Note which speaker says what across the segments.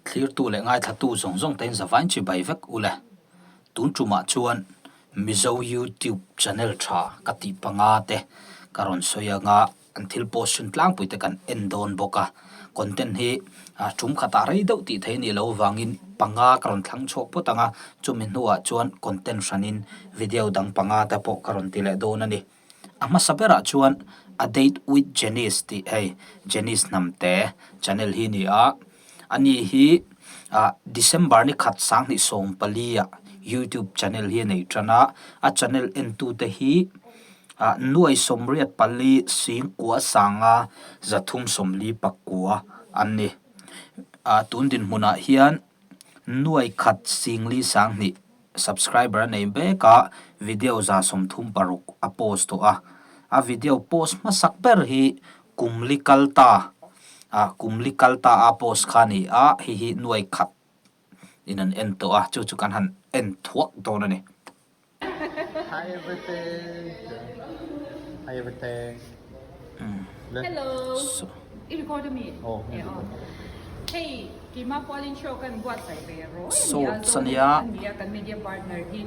Speaker 1: Thlirtu leh ngaithlatu zawng zawng tein zavain chi bai vek ule. Tun tumah chuan Mizo YouTube channel tha ka tih panga te ka rawn sawi anga an thil post hrin tlangpui te kan en dawn bawk a. Content hi tum khatah rei deuh tih theih a nih loh avangin panga ka rawn thlang chhuak phawt ang a, chumi hnuah chuan content hranin video dang panga te pawh ka rawn ti leh dawn a ni. A hmasa berah chuan A Date With Janice tih hei Janice Hnamte channel hi a ni a, ani hi ah December ni khat 2014 ah YouTube channel hi a nei tan a, a channel entute hi ah nuai 84 singkua sanga 349 an ni. Ah tun dinhmunah hian nuai khat singli 2000 Subscriber a nei mek a, video 36 a post tawh a. A video post hmasak ber hi kum li kal ta ah kum li kal ta a post kha a ni a, hei hi nuai khat in an en tawh a, chu chu kan han en thuak dawn a ni.
Speaker 2: Hi everything. Hi everything.
Speaker 3: Hello. I record ami?
Speaker 2: Oh.
Speaker 3: Hei Keimah pualin show kan buatsaih ve rawh
Speaker 1: Swords a nia.
Speaker 3: A nia kan media partner hi.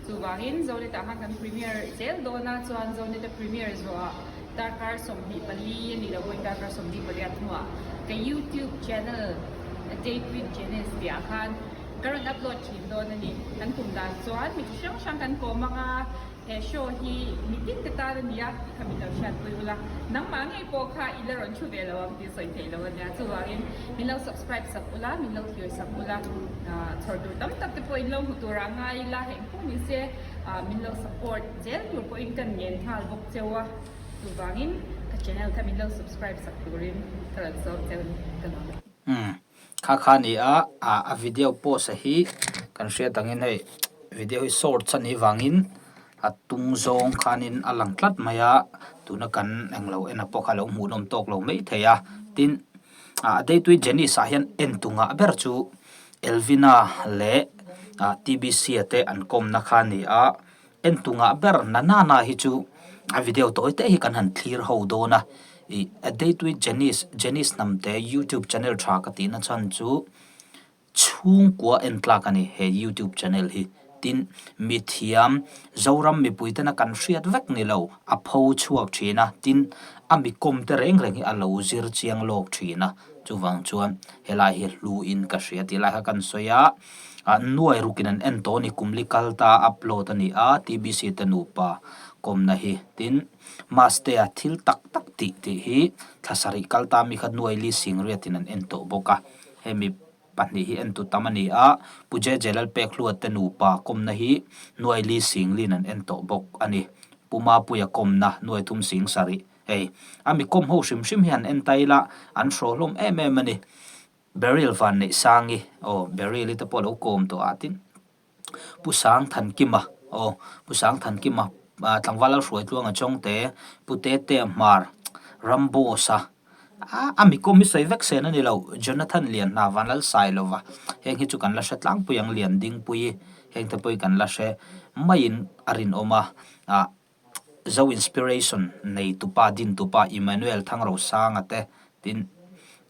Speaker 3: Chuvangin Zonetah khan kan premiere zel dawn a, chuan Zoneta premiere zawhah darkar 24 a nih loh pawhin darkar 28 hnuah ka YouTube channel A Date With Janice tihah khan ka rawn upload thin dawn a ni. Kan tum dan chuan mi chi hrang hrang kan kawm ang a. He show hi mitin te tan a nia tih kha min lo hriatpui ula, nangmah ngei pawh kha i la rawn thu ve lo ang tih sawi theih lo a nia. Chuvangin min lo subscribe sak ula, min lo thlir sak ula, chhawr tur tam tak te pawh in lo hmu turah ngai ila, heng pawh ni se min lo support zel tur pawhin kan ngen nghal bawk cheu a. Chuvangin ka channel kha min lo subscribe sak turin ka rawn sawm cheu a ni. Ka lawm e.
Speaker 1: Kha kha a ni a, ah a video post a hi kan hriat angin hei video hi shorts a nih vangin a tung zawng khanin a lang tlat mai a, tuna kan englo en a pawh kha a lo hmuhnawm tawk lo mai thei a, tin ah a date with Janice ah hian en tu ngah ber chu Elvina leh ah T_B_C a te an kawmna kha a ni a. En tu ngah ber na na na hi chu a video tawi te hi kan han thlir ho dawn a, ih A Date With Janice, Janice Hnamte YouTube channel tha ka tihna chhan chu chhungkua en tlak a ni he YouTube channel hi. Tin, mithiam Zoram mipui tena kan hriat vek ni lo a pho chhuak thin a, tin a mi kawm te reng reng hi a lo zir chiang lawk thin a, chuvang chuan helai hi hlu in ka hria tih lai kha kan sawi a. Ah nuai rukin an en tawh a ni, kum li kal ta upload a ni a, TBC te nupa kawmna hi. Tin, Mastea thil tak tak tih tih hi thla sarih kal ta mi kha nuai li sing riatin an en tawh bawk a. Hemi pahnih hi entu tam a ni a, Pu JJ Lalpekhlua te nupa kawmna hi nuai li sing lin an en tawh bawk a ni. Pu Mapuia kawmna nuai thum sing sarih hei a mi kawm ho hrim hrim hi han en ta ila an hraw hlawm em em a ni. Beryl van neih sangi aw Beryl i te pawh a lo kawm tawh a tin Pu Sang Thankima aw Pu Sang Thankima tlangval lal hruai tluanga Chawngte Pu Tetea Hmar Ramboss a a mi kawm hi sawi vek sen a ni lo Jonathan Lianhna Vanlal Sailova heng hi chu kan la hre tlangpui ang Liandingpuii heng te pawh hi kan la hre maiin a rinawm a ah Zo Inspiration nei tupa din tupa Emmanuel Thangrosanga te tin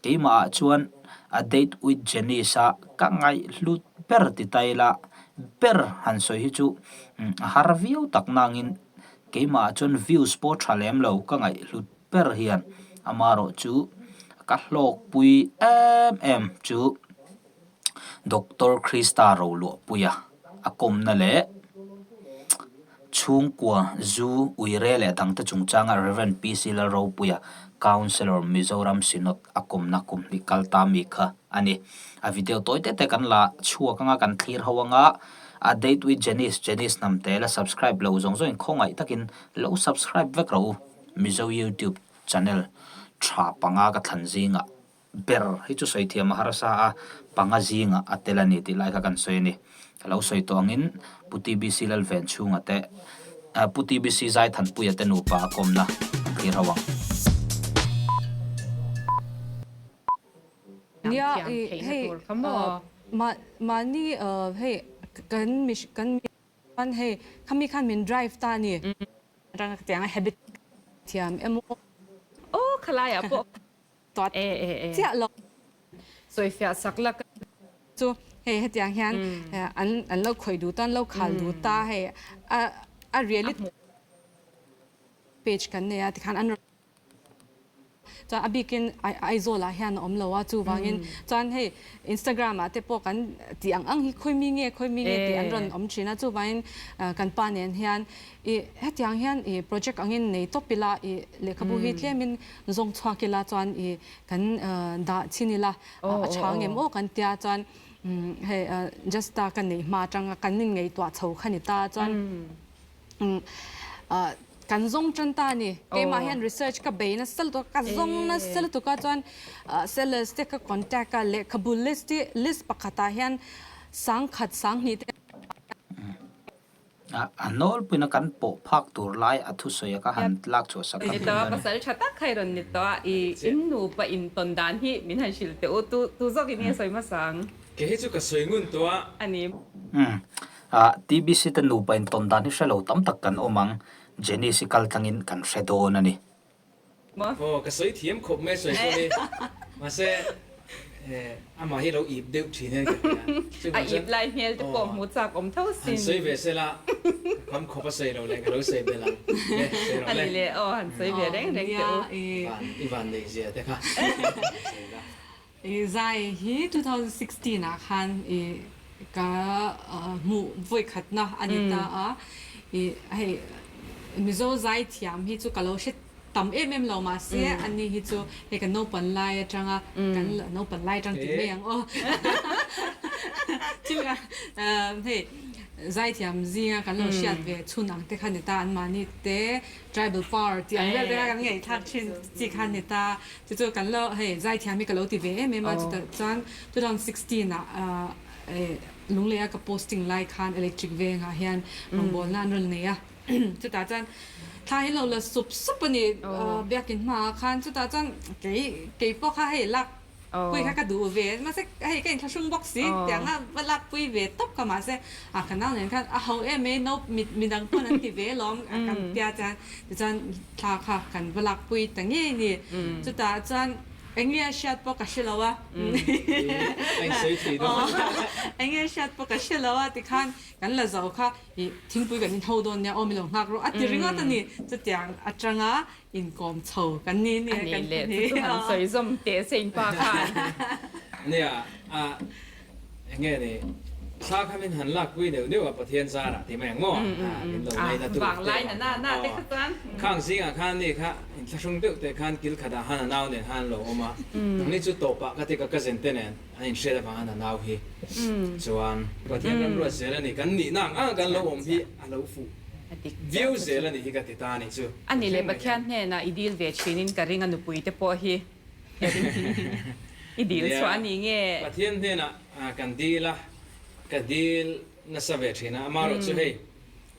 Speaker 1: keimah ah chuan a date with Janice a ka ngaihhlut ber ti ta ila ber han sawi hi chu a har viau tak nangin keimah ah chuan views pawh tha lem lo ka ngaihhlut ber hian amarawh chu ka hlawkpui em em chu Doctor Krista Roluahpuia a kawmna leh Chhungkua, zu, uire leh dangte chungchanga Rev. PC Lalropuia, Councillor, Mizoram Synod a kawmna kum hnih kal ta mi kha a ni. A video tawi te te kan la chhuak anga kan thlir ho anga a Date with Janice, Janice Hnamte la subscribe lo zawng zawngin khawngaih takin lo subscribe vek rawh u. Mizo YouTube channel tha panga ka thlan zingah. Ber hi chu sawi thiam a harsa a, panga zingah a tel a ni tih lai kha kan sawi a ni. Ka lo sawi tawh angin Pu TBC Lalvenchhunga te, Pu TBC Zaithanpuia te nupa a kawmna an thlir ho ang.
Speaker 4: Nia hei mahni hei kan kan chuan hei khami khan min drive ta a ni. Atanga tianga habit thiam emaw.
Speaker 3: Aw khalaiah pawh
Speaker 4: Chiah lo.
Speaker 3: Sawifiah sak la ka.
Speaker 4: Chu hei hetiang hian an an lo khawih duh ta an lo khal duh ta hei a a reality page kan nei a tikhan an rawn chuan a bikin Aizawl ah hian a awm lo a chuvangin chuan hei Instagram ah te pawh kan tih ang ang hi khawi mi nge khawi mi nge tih an rawn awm thin a chuvangin kan pa nen hian ih hetiang hian ih project angin nei tawp ila ih lehkhabu hi tlemin zawng chhuak ila chuan ih kan dah chhin ila a tha ngem aw kan tia chuan hei Justa ka neih hma atanga kan inngaihtuah chho kha ni ta chuan kan zawng tan ta a ni. Keimah hian research ka bei nasa lutuk a, ka zawng nasa lutuk a chuan sellers te ka contact a, lehkhabu list hi list pakhatah hian sangkhat sanghnih te
Speaker 1: A nawlpuina kan pawh phak tur lai a thusawi a ka han lak chhuah sak ka
Speaker 3: Ni tawh a, pasal tha tak kha i rawn ni tawh a, i in nupa intawn dan hi min han hrilh teh u, tu tu zawk in nge sawi hmasa ang?
Speaker 5: Kei hi chu ka sawi ngun tawh a.
Speaker 3: A ni.
Speaker 1: Umm. Ah, TBC te nupa intawn dan hi hre lo tam tak kan awm ang, Janice i kal tlangin kan hre dawn a ni.
Speaker 3: Maw?
Speaker 5: Aw, ka sawi thiam khawp mai sawi pawh hi. Mahse, amah hi lo ip deuh thin hian ka hria.
Speaker 3: A ip lai hmel te pawh hmu chak awm tho sin.
Speaker 5: Han sawi ve se la, ka kham khawp a sawi lo leh ka lo sawi belh ang. Le, sawi rawh le.
Speaker 3: A ni le, aw han sawi ve reng reng teh u.
Speaker 5: Van, i van neih zia te kha sawi la.
Speaker 4: I zai hi 2016 ah khan i ka hmuh vawikhatna a ni ta a. I hei Mizo zai thiam hi chu ka lo hre tam em em lo mahse ani hi chu hei kan naupan lai atanga kan naupan lai atang tih mai ang aw thil kha hei zaithiam zinga kan lo hriat ve chhun ang te kha ni ta anmahni te tribal power tih ang vel te kha kan ngaihthlak thin chi kha ni ta chu chu kan lo hei zaithiam hi ka lo ti ve em em a chutah chuan 2016 ah Lungleia ka posting lai khan electric vengah hian rawngbawlna an rawn nei a. Chutah chuan thla hi lo la sup sup a ni biakin hmaah khan chutah chuan kei kei pawh kha hei lak pui kha ka duh ve mahse hei ka inthlahrung bawk si tiang a va lak pui ve tawp kha mahse a ka nau nen khan a ho em mai no midang pawn an ti ve alawm kan tia chuan tichuan thla kha kan va lak pui ta ngei a ni chutah chuan Eng nge a hriat pawh ka hre lo a. Eng nge a hriat pawh ka hre lo a tikhan kan la zo kha Ih, thingpui kan inho dawn nia aw mi lo nghak rawh a ti ringawt a ni. Chutiang atanga inkawm chho kan ni nia kan
Speaker 3: ti ni. Chu chu han sawi zawm teh se inpa khan.
Speaker 5: Nia, a eng nge ni, thla kha min han lakpui neuh neuh a Pathian zarah ti mai ang maw? A, min lo ngaina tu te vang. Khang zingah khan ni kha inthlahrung deuh teh khan kil khatah khan a nau nen khan an lo awm a, nangni chu tawpah ka ti ka cousin te nen. An inhriat avanga na nau hi chuan Pathian ramruat zel a ni, kan nihna ang ang kan lo awm hi a lo fuh viau zel a nih hi ka ti ta a nih chu.
Speaker 3: A nih leh Pathian hnenah i dil ve thinin ka ring a nupui te pawh hi i dil chhuah a ni nge?
Speaker 5: Pathian hnenah kan dil a, ka dil nasa ve thin a, amaherawh chu hei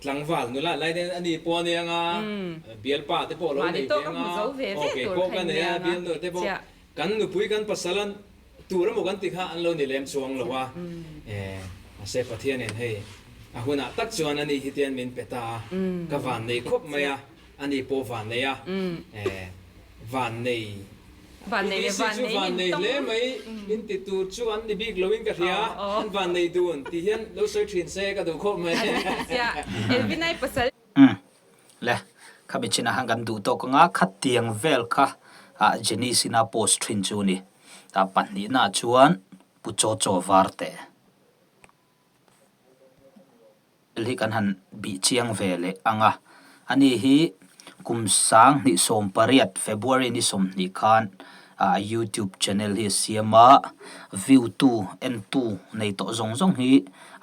Speaker 5: tlangval nula lai te a ni pawh a nia nga, bialpa te pawh a lo nei ve nga, aw kei pawh ka nei a, bialnu te pawh kan nupui kan pasal an Tur emaw kan ti kha an lo ni lem chuang lo a, mahse Pathianin hei a hunah tak chuan ani hi tian min pe ta a, ka vannei khawp mai a, ani pawh vannei a, vannei EDC chu vannei hle mai in ti tur chu an ni bik loin ka hria, an vannei dun tih hian lo sawi thin se ka duh khawp mai.
Speaker 1: Umm. Le, khami chinah khan kan duh tawk anga khatiang vel kha ah Janice ina post thin chu ni. Tah pahnihna ah chuan Pu Chaw Chaw Varte hi kan han bih chiang ve leh ang a. Ani hi kum 2018 February ni 20 khan ah YouTube channel hi a siam a, view tu, en tu nei tawh zawng zawng hi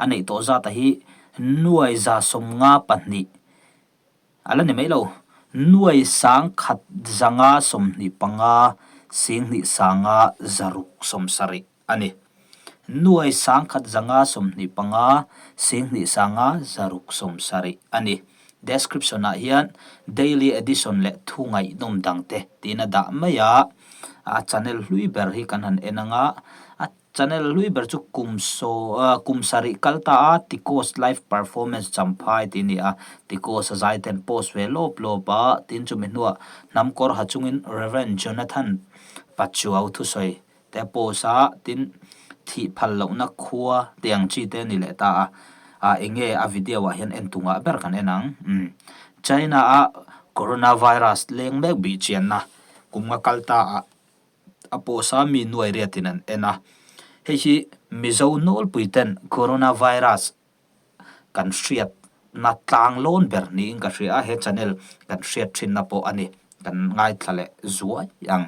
Speaker 1: a neih tawh zat ah hi Nuai 52 a la ni mai lo. Nuai 1125 2,570 a ni. Nuai 1125 2,570 a ni. Description ah hian Daily Edition leh thu ngaihnawm dangte tiin a dah mai a. A channel hlui ber hi kan han en anga a Channel hlui ber chu kum saw kum sarih kal ta a Ticos live performance champhai tih a ni a, Ticos a zai ten post ve lawp lawp a, tin chumi hnuah hnam kawr ha chungin Rev Jonathan Pachuau thusawi te a post a, tin. Thih phal lohna khua tih ang chi te a ni leh ta a, ah eng nge a video ah hian en tungah ber kan en ang. Umm China a coronavirus leng mek bih chianna kum nga kal ta ah a post a mi nuai riatin an en a, hei hi Mizo nawlpui ten coronavirus kan hriatna tlang lawn ber niin ka hria a, he channel kan hriat thinna pawh a ni, kan ngaithla leh zuai ang.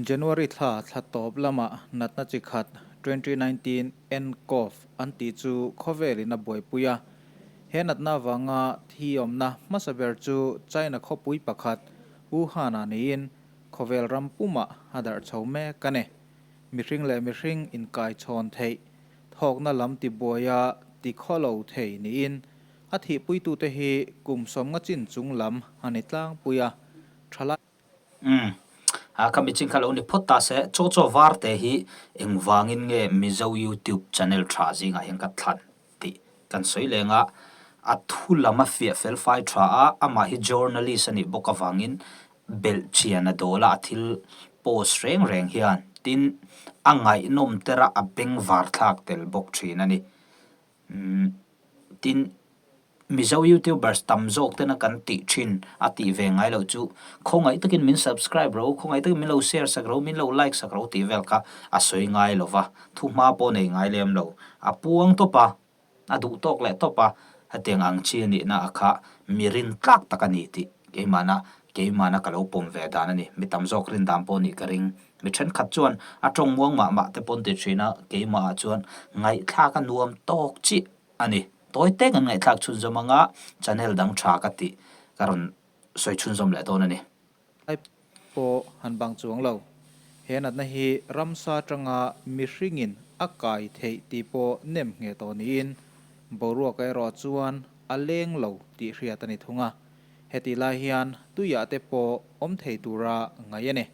Speaker 6: January thla thla tawp lamah natna chi khat 2019 nCoV an tih chu khawvelin a buaipui a. He natna avanga thi awmna hmasa ber chu China khawpui pakhat Wuhan-ah niin khawvel ram pumah a darh chho mek a ni. Mihring leh mihring inkaichhawn theih Thawkna lam tibuaia tikhaw lo thei niin a thihpuitute hi kum sawmnga chin chung lam a ni tlangpui a, thalai.
Speaker 1: Umm. A kha miching kha lo ni phawt ta se, chaw chaw var te hi engvangin nge Mizo YouTube channel tha zingah hian ka thlan tih kan sawi leng a, a thu lam a fiah fel fai tha a, amah hi journalist a nih bawk avangin belh chian a dawl a, a thil post reng reng hian tin a ngaihnawm ter a, a bengvar thlak tel bawk thin a ni. Umm tin Mizo YouTubers tam zawk tena kan tih thin a tih ve ngai loh chu khawngaih takin min subscribe ro, khawngaih takin min lo share sak ro, min lo like sak ro tih vel kha a sawi ngai lo va, thuhma pawh nei ngai lem lo, a puang tawp a. A duh tawk leh tawp a, hetiang ang chi a nihna a kha mi rin tlak tak a ni tih keimahna keimahna ka lo pawm ve dan a ni. Mi tam zawk rin dan pawh nih ka ring. Mi thenkhat chuan a tawng muang mah mah te pawn ti thin a, keimahah chuan ngaihthlak a nuam tawk chiah a ni. Tawi te kan ngaihthlak chhunzawm anga channel dang tha ka tih ka rawn sawi chhunzawm leh dawn a ni.
Speaker 6: Ai pawh han bang chuang lo. He natna hi ramsa atanga mihringin a kai theih tih pawh nem ngheh tawh niin boruak erawh chuan a leng lo tih hriat a ni thung a. Hetih lai hian tuiah te pawh awm thei tura ngaih a ni.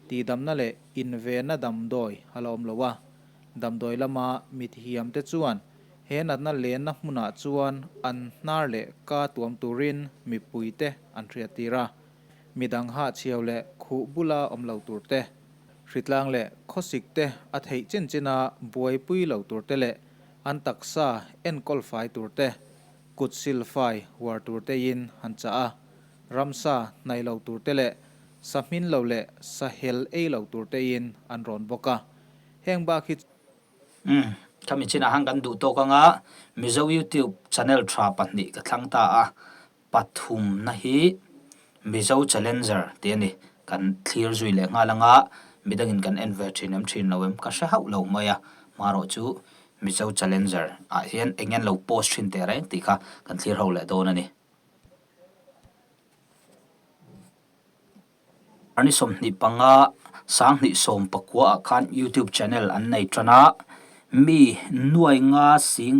Speaker 6: Tihdamna leh invenna damdawi a la awm lo a. Damdawi lama mithiam te chuan he natna lenna hmunah chuan an hnar leh ka tuam turin mipuite an hriattir a. Midang hahchhiau leh khuh bula awm lo tur te, hritlang leh khawsik te a theih chin china buaipui lo tur te leh an taksa enkawl fai tur te, kut sil fai uar tur tein han chah a, ramsa hnaih lo tur te leh sa hmin lo leh sa hel ei lo tur tein an rawn bawk a. Heng bak hi.
Speaker 1: Umm, khami chinah han kan duh tawk anga Mizo YouTube channel tha pahnih ka thlang ta a, Pathumna hi Mizo Challenger tih a ni. Kan thlir zui leh nghal anga midangin kan en ve thin em thin lo em ka hre hauh lo mai a. Hmarawh chu Mizo Challenger ah hian eng nge an lo post thin teh reng tih kha kan thlir ho leh dawn a ni. Ni 25 2019 ah khan YouTube channel an nei tan a, mi nuai nga sing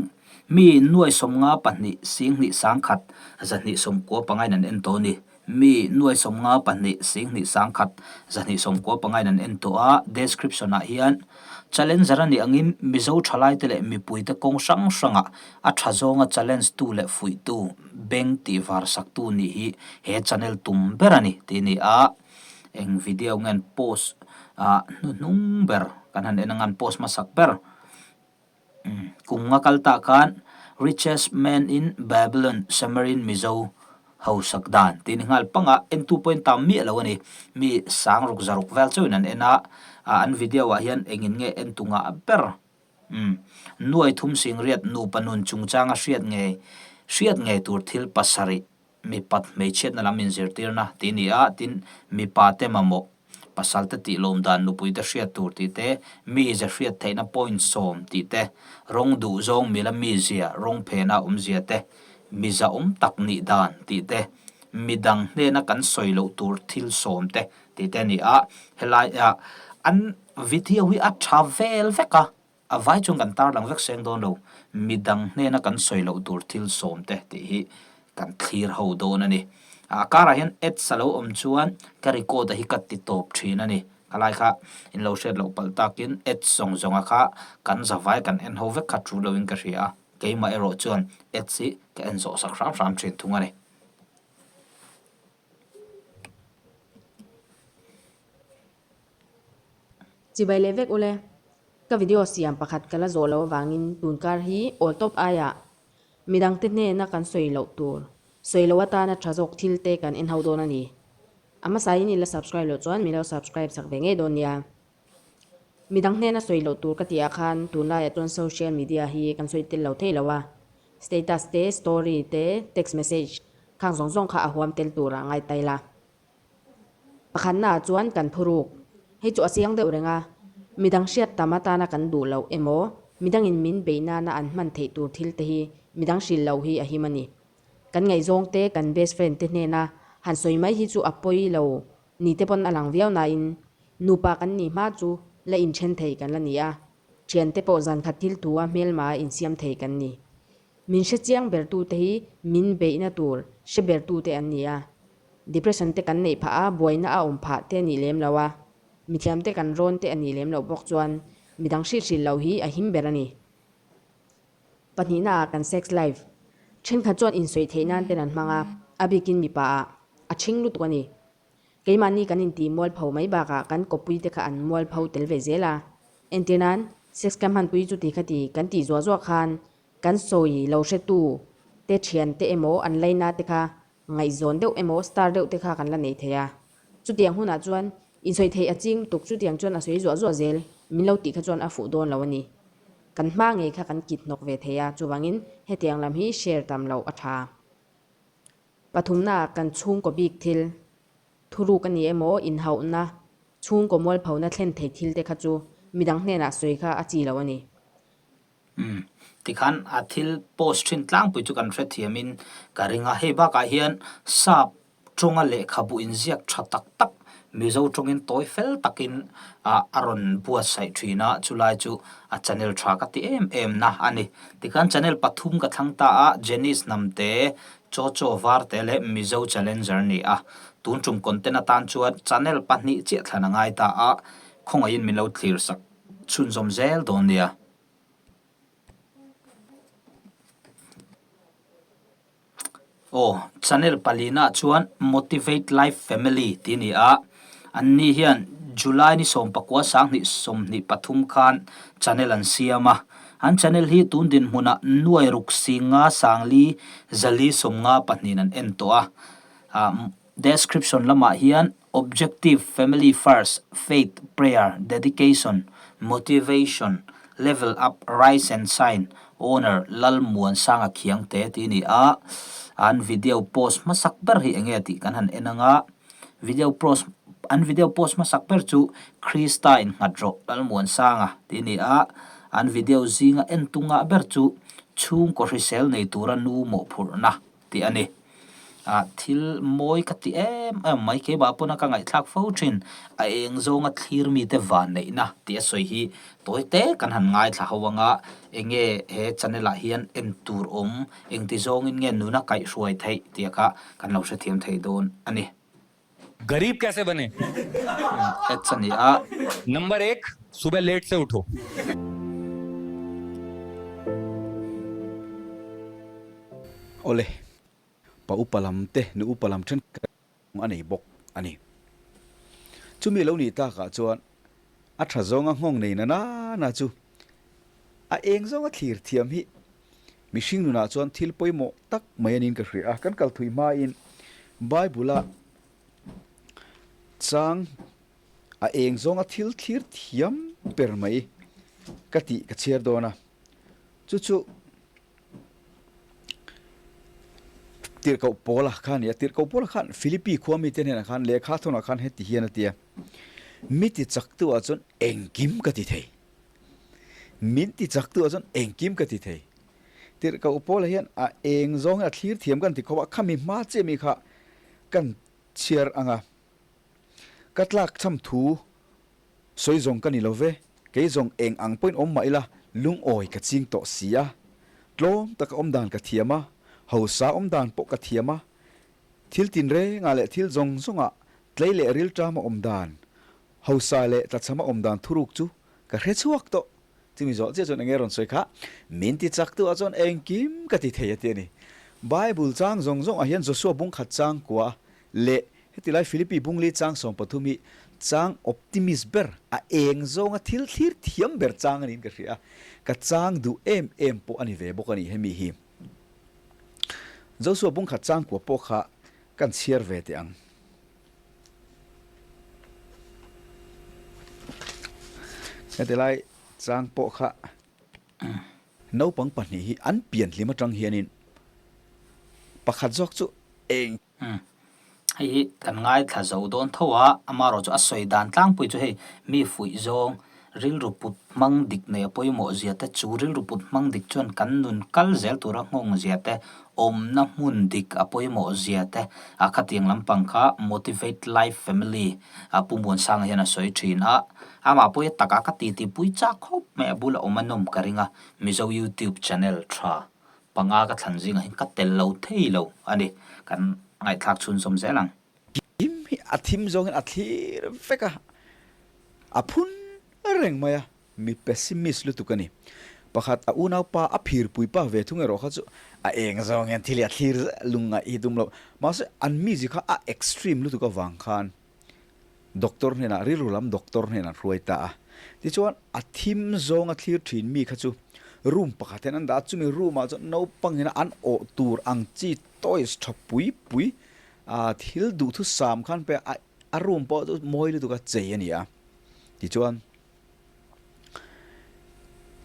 Speaker 1: mi nuai 52 sing hnih sangkhat zahnih sawmkua pangain an en tawh a ni. Mi nuai 52 sing hnih sangkhat zahnih sawmkua pangain an en tawh a, description ah hian Challenger a nih angin Mizo thalaite leh mipuite kawng hrang hrangah a tha zawnga challenge tu leh fuihtu beng tih var saktu nih hi he channel tum ber a ni tih a ni a, eng video nge an post ah hnuhnung ber kan han en anga an post hmasak ber kum nga kal tah khan Richest Man in Babylon Samarin Mizo hausak dan tih a ni nghal pang a, entu pawhin tam miah lo a ni, mi sang ruk zaruk vel chauhin an en a, an video ah hian engin nge entu ngah ber. Umm. Nuai thum singriat nupa nun chungchanga hriat ngei hriat ngei tur thil pasarih mipat hmeichhiatna lam inzirtirna tih a ni a, tin mipa te mamawh pasal te tih lawm dan nupui te hriat tur tih te, mize hriat theihna point sawm tih te, rawng duh zawng mila mizia rawng phena awmzia te, miza awm tak nih dan tih te, midang hnena kan sawi loh tur thil sawm te tih te a ni a, helai ah an Video hi a tha vel vek a, a vai chuan kan tarlang vek seng dawn lo, midang hnena kan sawi loh tur thil sawm te tih hi kan thlir ho dawn a ni. A karah hian ads a lo awm chuan ka record a hi ka ti tawp thin a ni. Khalai kha in lo hriat loh palh takin ads zawng zawnga kha kan zavai kan en ho vek kha thu loin ka hria a. Keimah erawh chuan ads hi ka en zawh sak hram hram thin thung a ni.
Speaker 7: Chibai leh vek ule. Ka video siam pakhat ka la zawh loh avangin tunkar hi awl tawp aiah midangte hnena kan sawi loh tur, sawi loh atana tha zawk thil te kan en ho dawn a ni. A hmasain i la subscribe loh chuan min lo subscribe sak ve ngei dawn nia. Midang hnena sawi loh tur ka tih ah khan tunlaiah chuan social media hi kan sawi tel lo thei lo a, status te, story te, text message khang zawng zawng kha a huam tel turah ngai ta ila. Pakhatna ah chuan kan phuruk, hei chu a chiang deuh reng a, midang hriat tam atana kan duh loh emaw midangin min beih nana an hman theih tur thil te hi midang hrilh loh hi a him a ni. Kan ngaihzawng te, kan best friend te hnena han sawi mai hi chu a pawi lo ni te pawn a lang viau nain nupa kan nih hma chu la inthen thei kan la ni a, thiante pawh zan khat thil thu a hmelma a insiam thei kan ni. Min hre chiang bertute hi min beihna tur hre bertute an ni a, depression te kan neih phah a, buaina a awm phah te a nih lem lo a, mithiam te kan rawn te a nih lem loh bawk chuan midang hrilh hrilh loh hi a him ber a ni. Pahnihna ah kan sex life thenkhat chuan insawi theih nan ten an hmang a, a bikin mipa ah a ṭhing lutuk a ni. Keimahni kan intih mualpho mai bakah kan kawppui te kha an mualpho tel ve zel a. Entir nan, sex ka hmanpui chu ti kha ti kan tih zuah zuah khan kan sawi lo hretu te thian te emaw an laina te kha Ngaihzawn deuh emaw star deuh te kha kan la nei thei a, chutiang hunah chuan insawi theih a ching lutuk chutiang chuan a sawi zuah zuah zel min lo tih kha chuan a fuh dawn lo a ni. Kan hma ngei kha kan kit hnawk ve thei a, chuvangin hetiang lam hi share tam loh a tha. Pathumnaah kan chhungkaw bik thil, thuruk a ni emaw inhauhna, chhungkaw mualphona thlen thei thil te kha chu midang hnenah sawi kha a chi lo a ni.
Speaker 1: Umm, tikhan a thil post thin tlangpui chu kan hrethiamin ka ring a, hei bakah hian sap tawnga lehkhabu inziak tha tak tak Mizo tawngin tawi fel takin ah a rawn buatsaih thin a, chulai chu a channel tha ka ti em em na a ni. Tikhan channel pathum ka thlang ta a, Janice Hnamte, Chocho Varte leh Mizo Challenger ni a, tun tum content atan chuan channel pahnih chiah thlan a ngai ta a, khawngaihin min lo thlir sak chhunzawm zel dawn nia. Aw, channel palina chuan Motivate Life Family tih a ni a, anni hian July ni 19 2023 khan channel an siam a, an channel hi tun dinhmunah nuai ruk singa sangli zali sawmnga pahnihin an en tawh a, Description lamah hian Objective, Family First, Faith, Prayer, Dedication, Motivation, Level Up, Rise and Shine, Owner, Lalmuansanga Khiangte tih a ni a. An video post hmasak ber hi enge tih kan han en anga, video post an video post hmasak ber chu Krista innghat rawh Lalmuansanga tih a ni a. An video zinga entunga ber chu chhungkaw hrisel nei tura nu mawhphurhna tih a ni. Ah thil mawi ka ti em em mai keimah pawn a ka ngaihthlak fo thin a eng zawnga thlir mite van neihna tih a sawi hi tawi te kan han ngaithla ho anga enge he channel ah hian en tur awm engti zawngin nge nuna kaihhruai theih tih kha kan lo hrethiam thei dawn a ni.
Speaker 8: Garib kaise bane?
Speaker 1: Ads a ni a.
Speaker 8: Number ek, subah late se utho.
Speaker 9: Awle, pa upa lam te nu upa lam thenkhat a nei bawk a ni. Chumi lo nih takah chuan a tha zawnga nghawng nei na nana chu a eng zawnga thlir thiam hi mihring nunah chuan thil pawimawh tak mai a niin ka hria a. Kan kal thui hmain Bible-a chang a eng zawnga thil thlir thiam ber mai ka tih ka chhiar dawn a, chu chu Tirhkoh Paula kha a ni a, Tirhkoh Paula khan Philippi khua mite hnenah khan lehkha thawnah khan heti hian a ti a, Mi ti chaktu ah chuan engkim ka ti thei. Min ti chaktu ah chuan engkim ka ti thei. Tirhkoh Paula hian a eng zawng hian a thlir thiam kan ti khawp a, khami hma chiah mi kha kan chhiar ang a, ka tlak cham thu Sawi zawng ka ni lo ve, kei zawng eng ang pawhin awm mah ila lungawi ka ching tawh si a. Tlawm taka awm dan ka thiam a, hausa awm dan pawh ka thiam a. Thil tinrengah leh thil zawng zawngah tlei leh rilṭama awm dan, hausa leh tlachhama awm dan thuruk chu ka hre chhuak tawh. Chumi zawh chiah chuan enge rawn sawi kha, Min ti chak tu ah chuan engkim ka ti thei a ti a ni. Bible chang zawng zawng ah hian Joshua bung khat chang kua leh heti lai Philippi bung li chang 13 hi chang optimist ber, a eng zawnga thil thlir thiam ber chang a niin ka hria a, ka chang duh em em pawh a ni ve bawk a ni hemi hi. Joshua bung khat chang kua pawh kha kan chhiar ve teh ang. Heti lai chang pawh kha naupang pahnih hi an pian hlim atang hianin pakhat zawk chu eng.
Speaker 1: Hei hi kan ngaithla zo dawn tho a, amaherawh chu a sawi dan tlangpui chu hei mi fuih zawng rilru put hmang dik nei a pawimawh zia te, chu rilru put hmang dik chuan kan nun kal zel tura nghawng zia te, awmna hmun dik a pawimawh zia te, a khatiang lampang kha Motivate Life Family a Pu Muansanga hian a sawi thin a, amah pawh hi takah ka titi pui chak khawp mai a bula awm a nawm ka ring a, Mizo YouTube channel tha panga ka thlan zingah hian ka tel lo thei lo a ni, kan ngaihthlak chhunzawm zel ang.
Speaker 9: Kim hi a thim zawngin a thlir vek a, a phun reng mai a, mi pessimist lutuk a ni. Pakhat a unaupa a phirpui pa ve thung erawh kha chu a eng zawng hian thil hi a thlir zel lungngaih hi tum lo. Mahse an mizi kha a extreme lutuk avang khan doctor hnenah rilru lam doctor hnenah an hruai ta a. Tichuan a thim zawng a thlir thin mi kha chu room pakhat hian an dah a, chumi room ah chuan naupang ina an awh tur ang chi toys tha pui pui A thil duhthusam khan pe a a room pawh chu mawi lutuk a chei a ni a, tichuan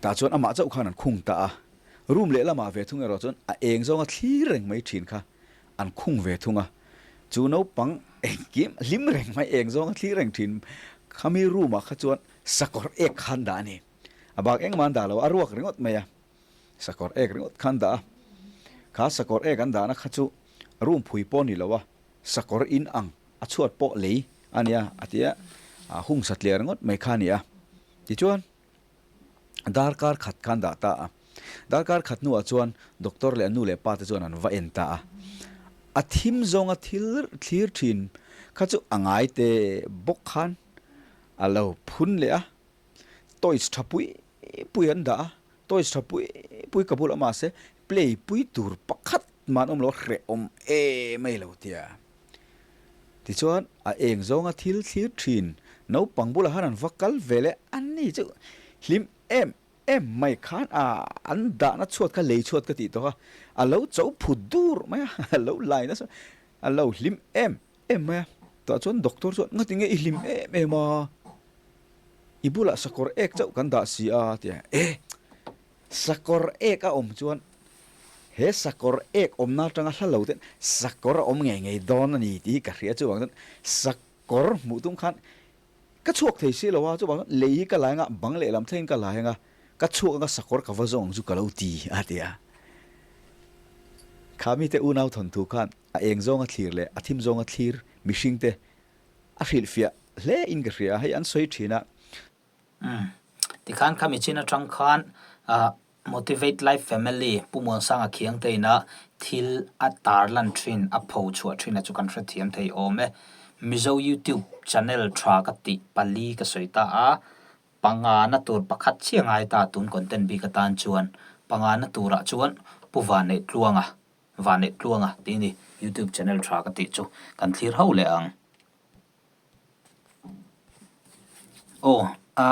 Speaker 9: tah chuan amah chauh khan an khung ta a, room lehlamah ve thung erawh chuan a eng zawnga thlir reng mai thin kha an khung ve thung a, chu naupang engkim hlim reng mai eng zawnga thlir reng thin khami room ah kha chuan sakawr ek khan dah a ni, a bak engmah an dah lo a, a ruak ringawt mai a. Sakawr ek ringawt khan dah a, kha sakawr ek an dahna kha chu room phui pawh ni lo a, sakawr in ang a chhuat pawh lei a nia a ti a, a hung satliah ringawt mai kha a ni a. Tichuan darkar khat khan dah ta a, darkar khat hnuah chuan doctor leh a nu leh pa te chuan an va en ta a, a thim zawnga thil thlir thin kha chu a ngai te bawk khan a lo phun leh a, toys tha pui pui an dah a, toys tha pui pui ka bulah mahse play pui tur pakhat mah an awm lo a hrehawm em mai lo tia. Tichuan a eng zawnga thil thlir thin naupang bulah khan an va kal ve leh a ni chu hlim em em mai khan a an dahna chhuat kha lei chhuat ka tih tawh a, a lo cho phut dur mai a, a lo lai nasa a lo hlim em em mai a, tah chuan doctor chuan ngatinge i hlim em em a? I bulah sakawr ek chauh kan dah si a, ti a. E! Sakawr ek a awm chuan he sakawr ek awmna atanga hla lo ten sakawr a awm ngei ngei dawn a ni tih hi ka hria chuvang chuan sakawr hmuh tum khan ka chhuak thei si lo a, chuvang chuan lei hi ka lai anga bang lehlam thlengin ka lai anga ka chhuak anga sakawr ka va zawng ang chu ka lo ti a ti a. Kha mite unau thawnthu khan a eng zawnga thlir leh a thim zawnga thlir mihringte A hrilhfiah hle in ka hria, hei an sawi thin a.
Speaker 1: Umm. Tikhan khami chin atang khan Motivate Life Family Pu Muansanga Khiangte ina thil a tarlan thin, a pho chhuah thin a chu kan hrethiam thei awm e. Mizo YouTube channel tha ka tih pali ka sawi ta a, pangana tur pakhat chiah ngai ta tun content bik atan chuan pangana turah chuan Pu Vaneihtluanga Vanneih Tluanga tih ni YouTube channel tha ka tih chu kan thlir ho leh ang. Aw a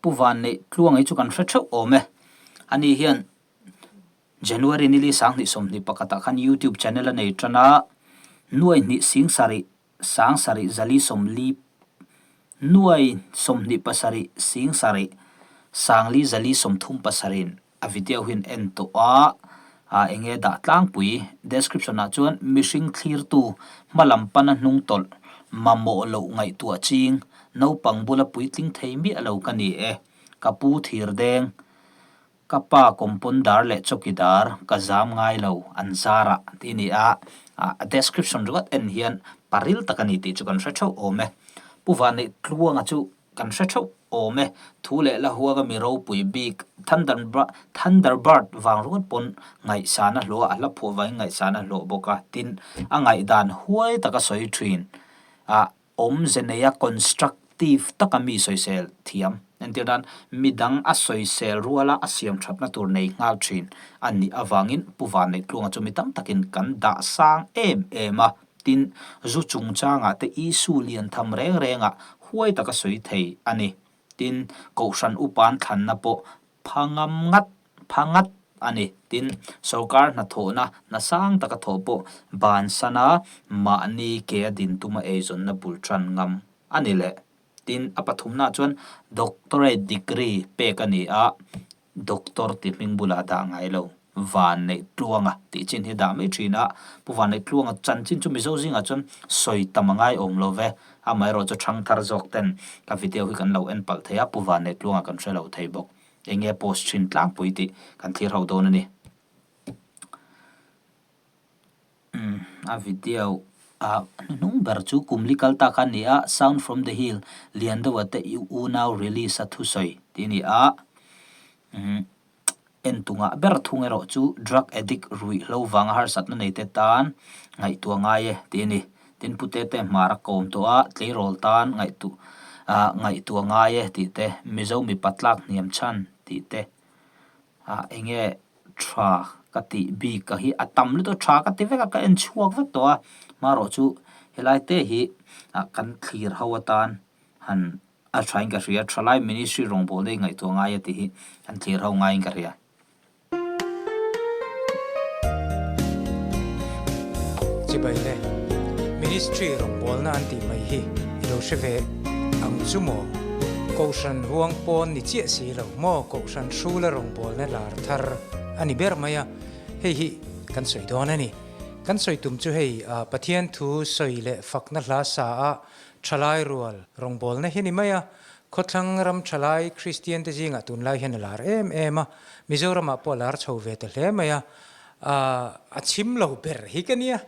Speaker 1: Pu Vanneih Tluanga hi chu kan hre theuh awm e. Ani hian January nili 2021 pakhatah khan YouTube channel a nei tan a, nuai hnih sing sarih sang sarih zali sawmli nuai 27 sing sarih sangli zali 37 in A video hian en tawh a, ah enge dah tlangpui description ah chuan mihring thlirtu hma lam pana hnung tawlh mamawh loh ngaihtuah ching naupang bula puitling thei miah lo ka ni e, ka pu thir deng, ka pa compounder leh chawkidar ka zam ngai lo an zarah tih a ni a, ah a description ringawt en hian paril tak a ni tih chu kan hre theuh awm e. Pu Vanneih Tluanga chu Kan hre theuh awm e, thu leh la huanga mi ropui bik Thunderbird vang ringawt pawn ngaihsan a hlawh a, a hla phuah vangin ngaihsan a hlawh bawk a, tin a ngaihdan huai taka sawi thin a, awmze neia constructive taka mi sawisel thiam Entir nan, midang a sawisel ruala a siam thatna tur nei nghal thin a nih avangin Pu Vanneih Tluanga chu mi tam takin kan dah sang em em a. Tin, zu chungchangah te issue lian tham reng rengah huai taka sawi thei a ni. Tin, Kohhran upan thlanna pawh pha ngam ngat pha ngat a ni. Tin, sorkar hnathawhna hna sang taka thawh pawh bansana mahni ke a din tuma eizawnna bul tan ngam a ni leh. Tin, a pathumnaah chuan doctorate degree pek a ni a, doctor ti hming bulah dah ngai lo. Vanneih Tluanga tih chin hi dah mai thin a, Pu Vanneih Tluanga chanchin chu Mizo zingah chuan sawi tam a ngai awm lo ve, amaherawh chu thangthar zawk ten ka video hi kan lo en palh thei a, Pu Vanneih Tluanga kan hre lo thei bawk. Eng nge post thin tlangpui tih kan thlir ho dawn a ni. Umm a video ah hnuhnung ber chu kum li kal ta kha a ni a, Sound from the Hill lian deuha te unau release a thusawi tih a ni a, umm. Entungah ber thung erawh chu drug addict ruihhlo vanga harsatna neite tan ngaihtuah ngai e tih a ni. Tin Pu Tete hmar a kawm tawh a, tleirawl tan ngaihtuah ngai e tih te, Mizo mipa tlak hniam chhan tih te, ah enge tha ka tih bik ka hi a tam lutuk a, tha ka ti vek a, ka en chhuak vek tawh a, hmarawh chu helai te hi kan thlir ho atan han A thain ka hria, Thalai Ministry rawngbawlna i ngaihtuah ngai a tih hi an thlir ho ngaiin ka hria.
Speaker 10: Chibai le, Ministry rawngbawlna an tih mai hi i lo hre ve ang chu maw? Kohhran huang pawn ni chiah si lo maw? Kohhran hrula rawngbawlna lar thar a ni ber mai a, hei hi kan sawi dawn a ni. Kan sawi tum chu hei Pathian thu sawi leh fakna hla sa a Thalai rual rawngbawlna hi ni mai a, khawthlang ram thalai Kristian te zingah tunlai hian a lar em em a, Mizoramah pawh a lar chho ve ta hle mai a, a chhim lo ber hi ka nia,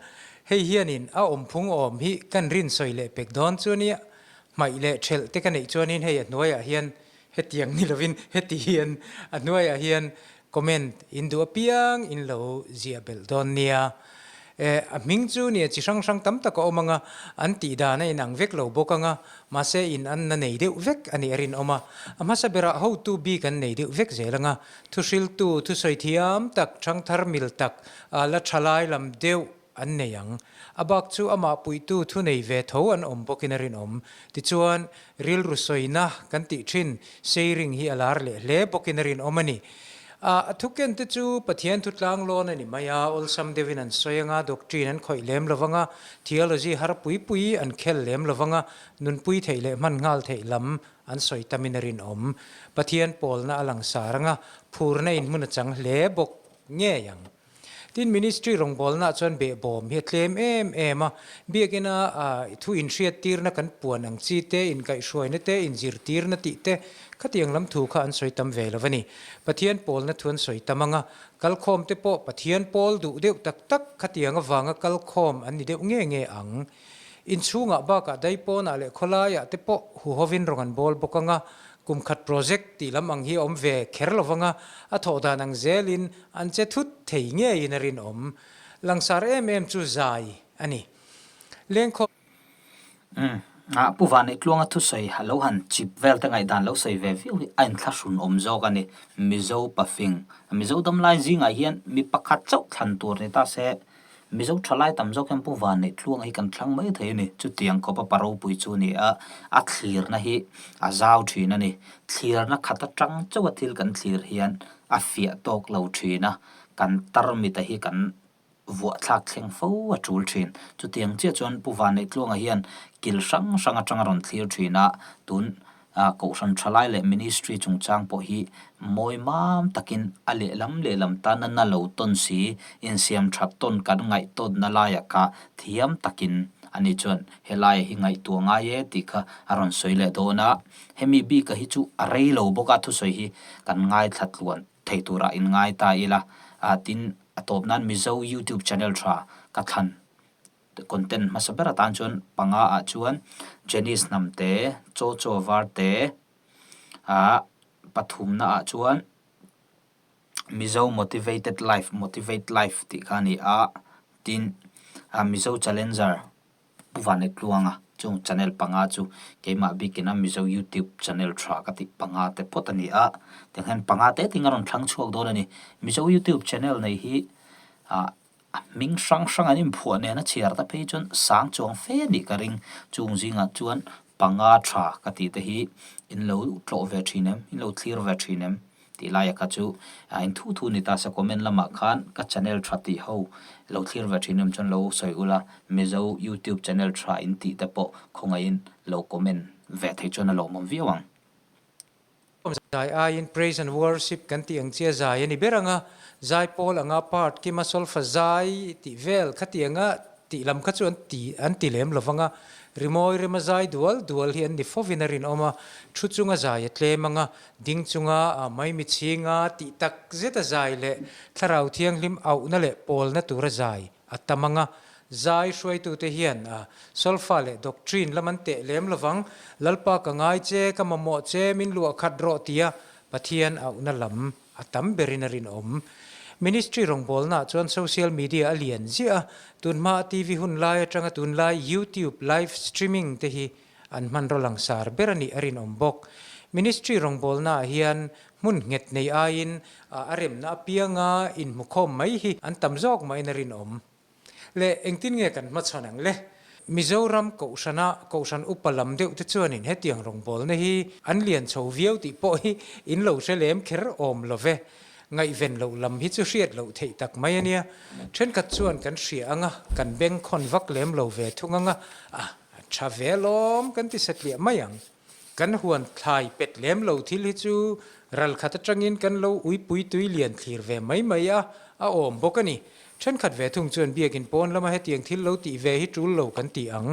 Speaker 10: hei hianin a awmphung awm hi kan rin sawi leh pek dawn chu a nia, hmaih leh thelh te ka neih chuanin hei a hnuaiah hian hetiang ni lovin heti hian a hnuaiah hian Comment in duh apiang in lo ziah belh dawn nia. Eh, a hming chu nia chi hrang hrang tam tak a awm ang a, an tih dan a inang vek lo bawk ang a, mahse in an na nei deuh vek a nih a rinawm a. A hmasa berah hotu bik an nei deuh vek zel ang a, thuhriltu, thusawi thiam tak, thangthar mil tak, la tha lai lam deuh an nei ang. A bak chu amah puihtu thu nei ve tho an awm bawkin a rinawm. Tichuan, rilru sawina kan tih thin sharing hi a lar leh hle bawkin a rinawm a ni. A thuken te chu Pathian thu tlanglawn a ni mai a, awlsam deuhin an sawi anga, doctrine an khawih lem lo vang a, theology har pui pui an khel lem lo vang a, nunpui theih leh hman nghal theih lam an sawi tamin a rinawm. Pathian pawlna a langsar anga, phurna in hmun a chang hle bawk ngei ang. Tin, Ministry rawngbawlnaah chuan behbawm hi a tlem em em a, biakina thu inhriattirna kan puan ang chi te, inkaihhruaina te, inzirtirna tih te, khatiang lam thu kha an sawi tam ve lo a ni. Pathian pawlna thu an sawi tam ang a, kalkhawm te pawh Pathian pawl duh deuh tak tak khatiang avanga kalkhawm an ni deuh nge nge ang. Inchhungah bakah daipawnah leh khawlaiah te pawh huhovin rawn an bawl bawk ang a, kum khat project tih lam ang hi a awm ve kher lo vang a, a thawh dan ang zelin an che thut thei ngeiin a rinawm. Langsar em em chu zai a ni. Lengkhawm.
Speaker 1: Umm, ah Pu Vanneih Tluanga thusawi a lo han chip vel te ngaihdan lo sawi ve viau hi a inthlahrun awm zawk a ni. Mizo pafing, Mizo damlai zingah hian mi pakhat chauh thlan tur ni ta se, Mizo thalai tam zawk hian Pu Vanneih Tluanga hi kan thlang mai thei a ni. Chutiang khawpa pa ropui chu a ni a, a thlirna hi a zau thin a ni. Thlirna khat atang chauha thil kan thlir hian a fiah tawk lo thin a, kan tarmita hi kan vuah thlak thleng fo a tul thin. Chutiang chiah chuan Pu Vanneih Tluanga hian kil hrang hrang atanga rawn thlir thin a, tun Kohhran thalai leh Ministry chungchang pawh hi mawi mam takin a lehlam lehlam tana na lo tawn si, insiam that tawn kan ngaih tawnna laiah kha thiam takin ani chuan helaia hi ngaihtuah ngai e tih kha a rawn sawi leh dawn a. Hemi bika hi chu a rei lo bawk a, thusawi hi kan ngaithla tluan thei turah inngai ta ila, tin a tawp nan Mizo YouTube channel tha ka thlan Content hmasa ber atan chuan panga ah chuan Janice Hnamte, Chaw Chaw Varte ah pathumna ah chuan Mizo Motivated Life, Motivate Life tih kha a ni a, tin Mizo Challenger Pu Vanetluanga. Chung channel panga chu keimah bikin a Mizo YouTube channel tha ka tih panga te phawt a ni a, tiang hian panga te ting a rawn thlang chhuak dawn a ni. Mizo YouTube channel nei hi ah a hming hrang hrang an inphuah nen a chhiar ta phei chuan sang chuang fe a nih ka ring. Chung zingah chuan panga tha ka tih te hi in lo tlawh ve thin em, in lo thlir ve thin em tih laia kha chu a in thu thu ni ta se comment lamah khan ka channel tha tih ho lo thlir ve thin em chuan lo sawi ula Mizo YouTube channel tha in tih te pawh khawngaihin lo comment ve thei chuan a lawmawm viau ang.
Speaker 10: Zai aiin praise and worship kan tih ang chia zai a ni ber ang a, zai pawl anga part kima solfa zai tih vel khati anga tih lam kha chu an ti an ti lem lo vang a, rimawi rema zai dual dual hi an ni fovin a rinawm a, thu chunga zai a tlem ang a, ding chunga a maimi chhinga tih tak zeta zai leh thlarau thianghlim auhna leh pawlna tura zai A tam anga zai hruaitute hian a solfa leh doctrine lam an teh lem lovang, Lalpa ka ngai che, ka mamawh che, min luah khat rawh tia Pathian auhna lam a tam berin a rinawm. Ministry rawngbawlnaah chuan social media a lian ziah a, tunhma a TV hun lai atanga tunlai YouTube live streaming te hi an hmanraw langsar ber a nih a rinawm bawk. Ministry rawngbawlnaah hian Hmun nghet nei aiin a remna apianga inhmukhawm mai hi an tam zawk mahin a rinawm. Le engtin nge kan hmachhawn ang le? Mizoram Kohhrana Kohhran upa lam deuh te chuanin hetiang rawngbawlna hi an lian chho viau tih pawh hi in lo hre lem kher awm lo ve. Ngaihven loh lam hi chu hriat loh theih tak mai a nia. Thenkhat chuan kan hria anga kan bengkhawn vak lem lo ve thung anga a tha ve alawm kan ti satliah mai ang. Kan huan thlai pet lem lo thil hi chu ral khat atangin kan lo uipui tui lian thlir ve mai mai a, a awm bawk a ni. Thenkhat ve thung chuan biakin pawn lama hetiang thil lo tih ve hi tul lo kan ti ang.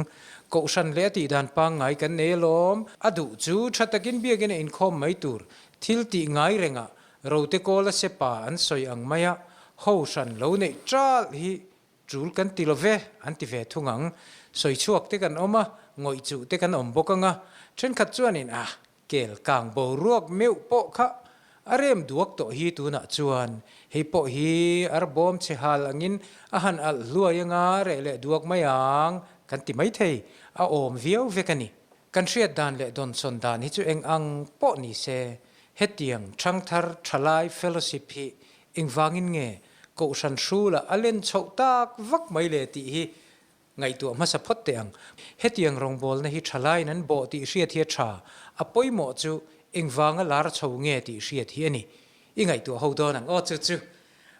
Speaker 10: Kohhran leh a tihdan pangngai kan nei alawm. A duh chu tha takin biakin a inkhawm mai tur thil tih ngai rengah rote kawla sepa an sawi ang maia ho hran lo neih ṭalh hi Tul kan ti lo ve, an ti ve thung ang. Sawi chhuak te kan awm a, ngawih chuh te kan awm bawk ang a. Thenkhat chuanin, Ah, kel kang boruak meuh pawh kha a rem duak tawh hi tunah chuan hei pawh hi ar bawm chhe hal angin a han alh hluai anga reh leh duak mai ang, kan ti maithei. A awm viau vek a ni. Kan hriat dan leh dawnsawn dan hi chu eng ang pawh ni se, hetiang Thangthar Thalai Fellowship hi Engvangin nge Kohhran hrula a len chhoh tak vak mai le tih hi ngaihtuah hmasa phawt teh ang. Hetiang rawngbawlna hi thalaiin an bawh tih hriat hi a tha, a pawimawh chu engvanga lar chho nge tih hriat hi a ni. I ngaihtuah ho dawn ang aw chu chu.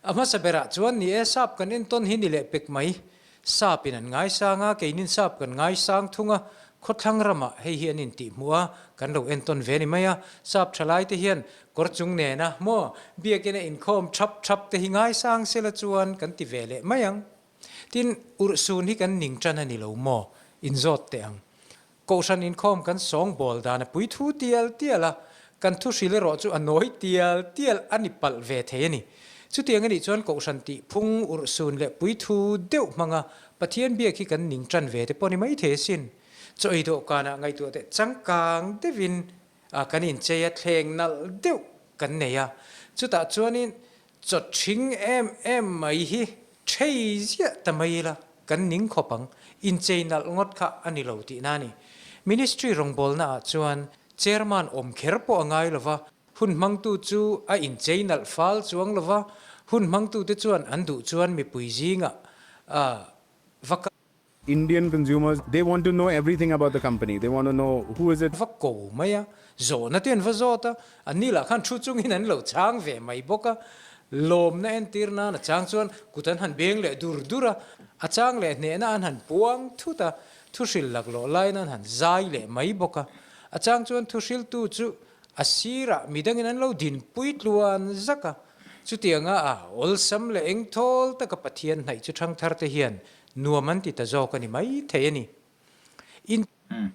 Speaker 10: A hmasa berah chuan ni e sap kan entawn hi ni leh pek mai. Sap in an ngaisang a, keinin sap kan ngaisang thung a, khawthlang ramah hei hi an intihhmuh a, kan lo entawn ve ni mai a. Sap thalai te hian Kawr chung nena maw biakina inkhawm thap thap te hi ngaisang sela chuan kan ti ve leh mai ang. Tin, urhsun hi kan ning tan a ni lo maw? Inzawt teh ang. Kohhran inkhawm kan sawngbawl dan a pui thu tial tial a, kan thu hril erawh chu a nawi tial tial a ni palh ve thei a ni. Chutiang a nih chuan kohhran tih phung urhsun leh pui thu deuh hmanga Pathian biak hi kan ning tan ve te pawh a ni maithei asin. Chaw ei dawhkanah ngaihtuah teh changkang deuhin A kan inchei a thleng nalh deuh kan nei a, chutah chuanin chaw ṭhing em em mai hi ṭhei ziah ta mai ila kan ning khawp ang, inchei nalh ngawt kha a ni lo tihna a ni. Ministry rawngbawlna ah chuan chairman awm kher pawh a ngai lova, hun hmangtu chu a inchei nalh fal chuang lova, hun hmangtute chuan an duh chuan mipui zingah va
Speaker 11: Indian consumers, they want to know everything about the company, they want to know who is it.
Speaker 10: Va ko mai a, zawhna te an va zawt a, an ni lah khan thu chungin an lo chang ve mai bawk a, lawmna entir nan a chang chuan kut an han beng leh dur dur a, a chang leh hnehna an han puang thut a, thuhril laklawh laiin an han zai leh mai bawk a, a chang chuan thuhriltu chu a sirah midangin an lo dinpui tluan zak a, chutianga a awlsam leh engthawl taka Pathian hnaih chu thangthar te hian Nuam an ti ta zawk a ni mai thei a ni.
Speaker 1: In. Umm.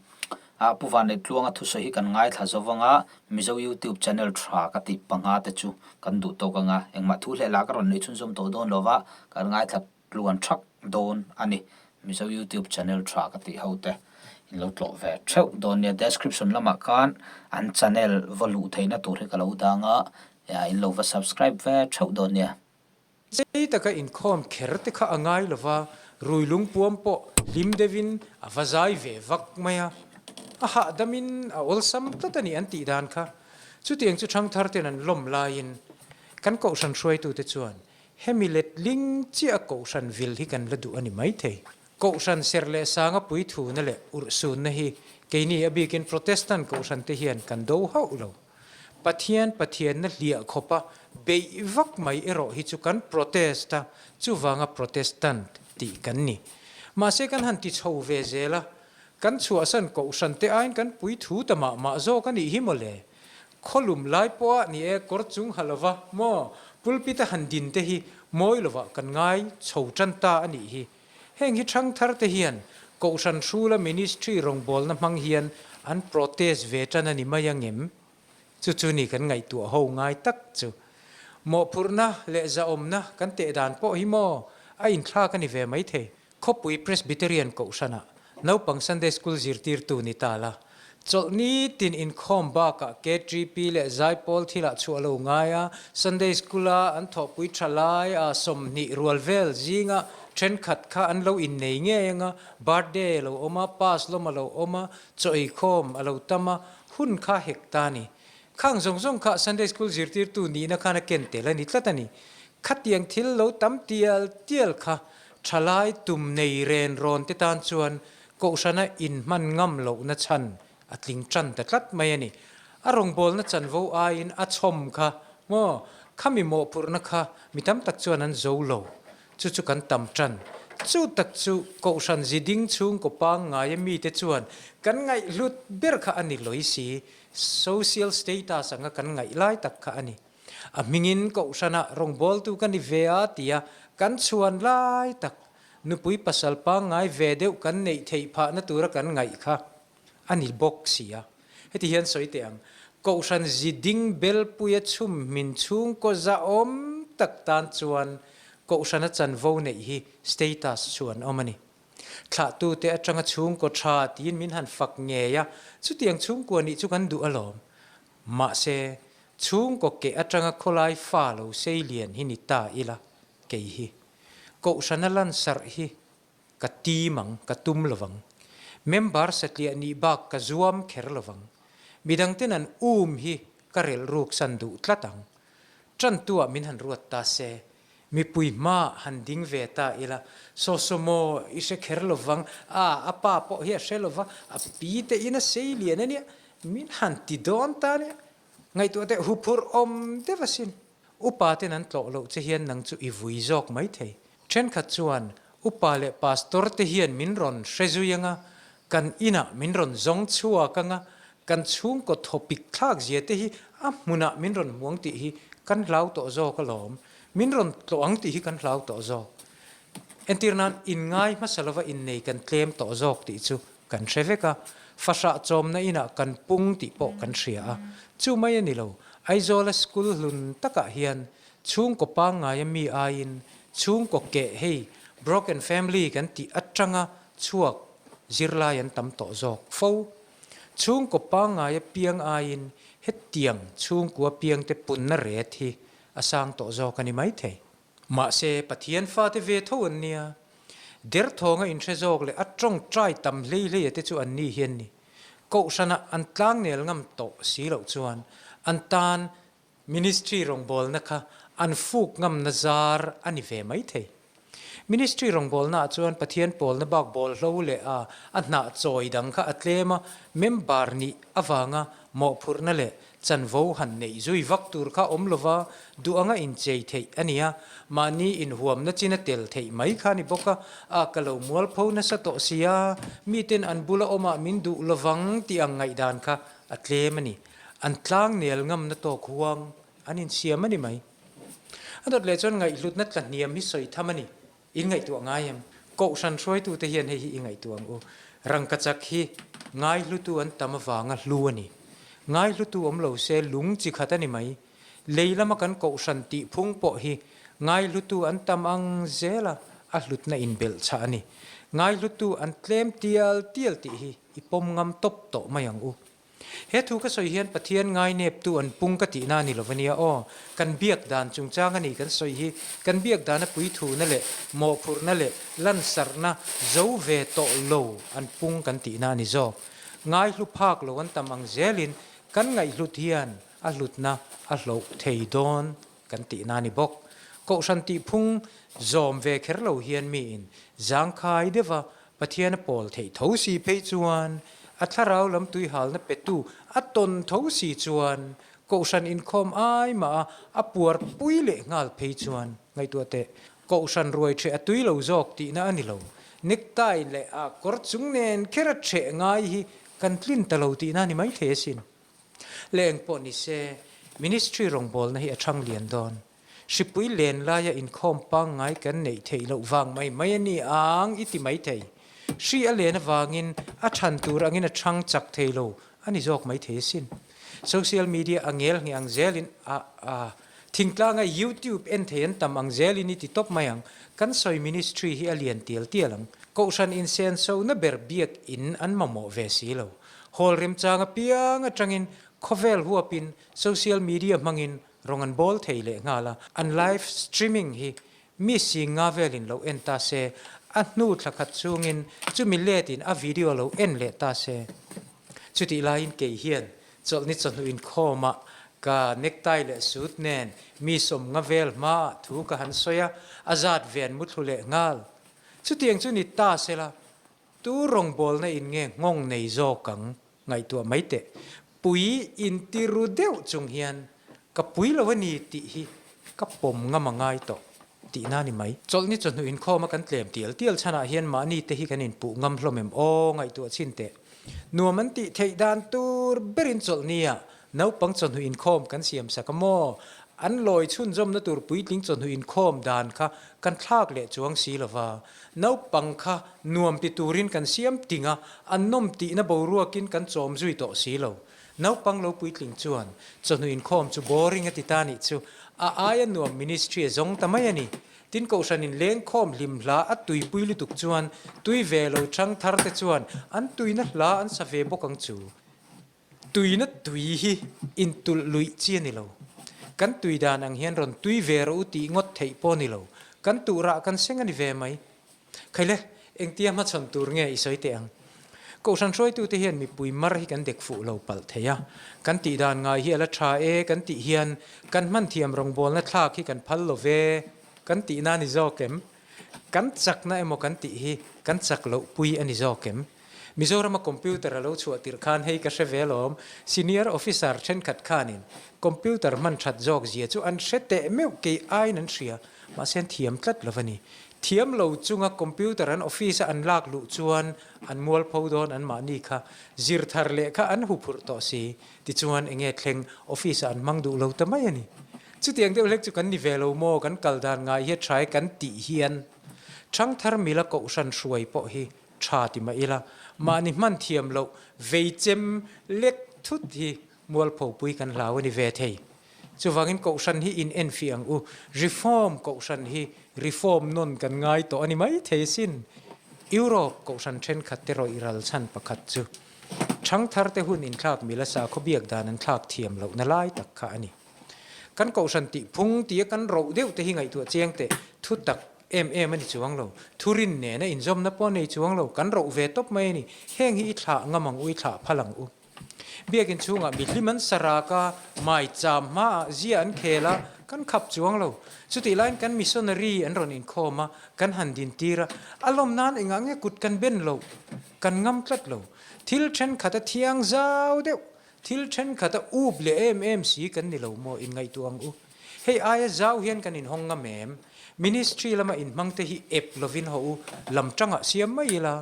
Speaker 1: A Pu Vanleh Tluanga thusawi hi kan ngaithla zo vang a, Mizo YouTube channel tha ka tih panga te chu kan duh tawk ang a, engmah thu hleh lah ka rawn neih chhunzawm tawh dawn lo va, kan ngaithla tluan thak dawn a ni. Mizo YouTube channel tha ka tih ho te in lo tlawh ve theuh dawn nia. Description lamah khan an channel va luh theihna tur hi ka lo dang a, in lo va subscribe ve theuh dawn nia.
Speaker 10: Inchei taka inkhawm kher te kha a ngai lo va, rui lungpuam pawh hlim deuhin a va zai ve vak mai a. A hahdamin a awlsam tlat a ni an tih dan kha. Chutiang chu thangthar ten an lawm laiin kan kohhran hruaitute chuan hemi letling chiah a kohhran vil hi kan la duh a ni maithei. Kohhran serh leh sanga puithuna leh urhsunna hi keini a bikin Protestant kohhran te hian kan do hauh lo. Pathian Pathianna hliah khawpa beih vak mai erawh hi chu kan protest a, chuvanga Protestant tih kan ni. Mahse kan han ti chho ve zel a, kan chhuahsan kohhran te aiin kan puithu ta mah mah zawk a nih hi mawle. Khawlum lai pawha ni e kawr chung ha lova maw pulpit a han din te hi mawi lovah kan ngai chho tan ta a nih hi. Heng hi thangthar te hian Kohhran hrula ministry rawngbawlna hmang hian an protest ve tan a ni mai angem? Chu chu ni kan ngaihtuah ho ngai tak chu. Mawhphurhna leh zahawmna kan teh dan pawh hi maw a inthlak a ni ve maithei. Khawpui Presbyterian Kohhranah naupang Sunday School zirtirtu ni ta la, chawlh nitin inkhawm bakah KTP leh Zaipawl thilah chhuah lo ngai a, Sunday School-a an thawhpui tha lai a 20 rual vel zinga thenkhat kha an lo innei ngei anga, birthday a lo awm a, pass lawm a lo awm a, chaw eikhawm a lo tam a, hun kha hek ta a ni. Khang zawng zawng kha Sunday School zirtirtu nihna khan a ken tel a ni tlat a ni. Khatiang thil lo tam tial tial kha Thalai tum nei ren rawn te tan chuan Kohhrana inhman ngam lohna chhan a tling tan ta tlat mai a ni. A rawngbawlna chanvo aiin a chhawm kha maw, khami mawhphurhna kha mi tam tak chuan an zo lo. Chu chu kan tam tan. Chu tak chu Kohhran ziding chhungkaw pangngaia mite chuan kan ngaihhlut ber kha a ni lawih si. Social status anga kan ngaih lai tak kha a ni. A hmingin Kohhranah rawngbawltu ka ni ve a tia kan chhuan lai tak nupui pasal pangngai ve deuh kan neih theih phahna tura kan ngaih kha a ni bawk si a. Heti hian sawi teh ang, Kohhran zi ding belpuia chhum hmin chhungkaw zahawm tak tan chuan Kohhrana chanvo neih hi status chu an awm a ni. Thlahtute atanga chhungkaw tha tiin min han fak ngei a, chutiang chhungkua nih chu kan duh alawm. Mahse, chhungkaw keh atanga khawlai fa lo sei lian hi ni ta ila, kei hi. Kohhrana lansarh hi ka tim ang, ka tum lovang. Member satliah nih bak ka zuam kher lovang. Midangten an um hi ka relh ruksan duh tlat ang. Tantuah min han ruat ta se, mipui hmaah han ding ve ta ila, saw saw maw i hre kher lovang, a, a pa pawh hi a hre lova, a pi te in a sei lian a nia, min han ti dawn ta nia, ngaihtuah teh huphurh awm deuh asin. Upa ten an tlawh loh che hian nang chu i vui zawk mai thei. Thenkhat chuan upa leh pastor te hian min rawn hre zui anga, kan inah min rawn zawng chhuak anga, kan chhungkaw thawpik thlak zia te hi a hmunah min rawn hmuang tih hi kan hlau tawh zawk alawm, min rawn tlawh ang tih hi kan hlau tawh zawk. Entir nan inngai hmasa lova innei kan tlem tawh zawk tih chu kan hre vek a, fahrah chawmna inah kan pung tih pawh kan hria a, chu mai a ni lo, Aizawla school hlun takah hian chhungkaw pangngaia mi aiin chhungkaw keh hei broken family kan tih atanga chhuak zirlai an tam tawh zawk fo. Chhungkaw pangngaia piang aiin hetiang chhungkua piangte punna ret hi a sang tawh zawk a ni maithei. Mahse, Pathian fate ve tho an nia. Derthawnga inhre zawk leh a tawngtai tam hlei hleia te chu an ni hian ni. Kohhranah an tlangnel ngam tawh si loh chuan an tan ministry rawngbawlna kha an fuk ngamna zar a ni ve maithei. Ministry rawngbawlnaah chuan Pathian pawlna bak bawlhlo leh a a hnah chawi dang kha a tlem a, member nih avanga mawhphurhna leh Chanvo han neih zui vak tur kha awm lova duh anga inchei theih a nia, mahni inhuamna chin a tel theih mai kha a ni bawk a, a ka lo mualpho nasa tawh sia, miten an bula awmah min duh lovang tih ang ngaihdan kha a tlem a ni. An tlangnel ngamna tawk huang an insiam a ni mai. A dawt leh chuan ngaihhlutna tlahniam hi sawi tham a ni. In ngaihtuah ngai em? Kohhran hruaitute hian hei hi i ngaihtuah ang u. Rangkachak hi ngaihlutu an tam avanga hlu a ni. Ngaihlutu awm lo se lung chi khat a ni mai. Lei lama kan kohhran tih phung pawh hi ngaihlutu an tam ang zela a hlutna inbelh chhah a ni. Ngaihlutu an tlem tial tial tih hi i pawm ngam tawp tawh mai ang u. He thu ka sawi hian Pathian ngaineptu an pung ka tihna a ni lo ania aw. Kan biak dan chungchang a ni kan sawi hi kan biak dana puithuna leh mawhphurhna leh lansarhna zo ve tawh lo an pung kan tihna a ni zawk. Ngaihlu phak lo an tam ang zelin kan ngaihhlut hian a hlutna a hloh thei dawn kan tihna a ni bawk. Kohhran tihphung zawm ve kher lo hian miin zangkhai deuha Pathian a pawl theih tho si phei chuan, a thlarau lam tuihalna petu a tawn tho si chuan, Kohhran inkhawm ai mah a a puar pui leh nghal phei chuan ngaihtuah teh. Kohhran ruai ṭheh a tui lo zawk tihna a ni lo. Necktie leh a kawr chung nen kher a ṭheh ngai hi kan tlin ta lo tihna a ni maithei asin. Leh engpawh ni se, Ministry rawngbawlna hi a ṭhang lian dawn. Hripui len laia inkhawm pangngai kan neih theih loh vang mai mai a ni ang i ti maithei. Hri a len avangin a ṭhan tur angin a ṭhang chak thei lo a ni zawk maithei asin. Social media a ngel ngheh ang zelin a a thingtlanga YouTube en thei an tam ang zelin i ti tawp mai ang. Kan sawi ministry hi a lian tial tial ang. Kohhran insenso na ber biak in an mamawh ve si lo. Hall remchang apiang atangin khawvel huapin social media hmangin rawng an bawl thei leh nghal a. An live streaming hi mi sing nga velin lo en ta se, a hnu thla khat chungin chumi letin a video lo en leh ta se. Chutih laiin kei hian chawlhni chawhnu inkhawmah ka necktie leh suit nen mi sawmnga vel hmaah thu ka han sawi a, a zat ve an muthlu leh nghal. Chutiang chu ni ta sela, tu rawngbawlna in nge nghawng nei zawk ang ngaihtuah mai teh. Pui intiru deuh chung hian ka pui lo a ni tih hi ka pawm ngam a ngai tawh tihna a ni mai. Chawlhni chawhnu inkhawma kan tlem tial tial chhanah hian mahni te hi kan inpuh ngam hlawm em aw ngaihtuah chhin teh. Nuam an tih theih dan tur berin chawlhni ah naupang chawhnu inkhawm kan siam sak a maw? An lawi chhunzawmna tur puitling chawhnu inkhawm dan kha kan thlak leh chuang si lova. Naupang kha nuam ti turin kan siam ting a, an nawm tihna boruakin kan chawm zui tawh si lo. Naupang lo puitling chuan chawhnu inkhawm chu boring a ti ta nih chu a aia nuam ministry a zawng ta mai a ni. Tin Kohhranin lengkhawm hlim hla a tuipui lutuk chuan tui ve lo chang thar te chuan an tuina hla an sa ve bawk ang chu. Tuina tui hi intulh luih chi a ni lo. Kan tui dan ang hian rawn tui ve rawh u tih ngawt theih pawh a ni lo. Kan tuhrah kan seng a ni ve mai. Khaile, engtia hmachhawn tur nge i sawi teh ang? Kohhran hruaitute hian mipui mar hi kan dek fuh lo palh thei a. Kan tih dan ngai hi a la tha e kan tih hian kan hmanthiam rawngbawlna thlak hi kan phal lo ve kan tihna a ni zawk em? Kan chakna emaw kan tih hi kan chak loh pui a ni zawk em? Mizorama computer a lo chhuah tirh khan hei ka hre ve alawm, senior officer thenkhat khanin computer hman that zawk zia chu an hre teh meuh kei aiin an hria, mahse an thiam tlat lo a ni. Thiam lo chunga computer an office a an lak luh chuan an mualpho dawn an mahni kha zir thar leh kha an huphurh tawh si, tichuan enge thleng office ah an hmang duh lo ta mai a ni. Chutiang deuh hlek chu kan ni ve lo maw, kan kal dan ngai hi a tha e kan tih hian Thangthar mila kohhran hruai pawh hi tha ti mah ila, mahni hman thiam loh vei chem lek thut hi mualphopui kan hlau a ni ve thei. Chuvangin kohhran hi in enfiah ang u, reform kohhran hi reform nawn kan ngai tawh a ni mai thei asin. Europe kohhran thenkhat te rawih ral chhan pakhat chu Thangthar te hun inthlak mila sakhaw biak dan an thlak thiam lohna lai tak kha a ni. Kan kohhran tih phung tia kan roh deuh te hi ngaihtuah chiang teh thu tak em em a ni chuang lo. Thurin nena inzawmna pawh a nei chuang lo. Kan roh ve tawp mai a ni. Heng hi i thlah ngam ang u, i thlah phal ang u. Biakin chhungah mihlim an sa rak a, maicham hmaah zia an khel a, kan khap chuang lo. Chutih laiin kan missionary an rawn inkhawm a, kan han dintir a, a lawm nan engah nge kut kan ben loh, kan ngam tlat lo. Thil thenkhat a thiang zau deuh, thil thenkhat a up leh em em si kan ni lo maw inngaihtuah ang u. Hei aia zau hian kan inhawng ngam em? Ministry lama inhmangte hi ep lovin haw u, lam tangah siam mai ila,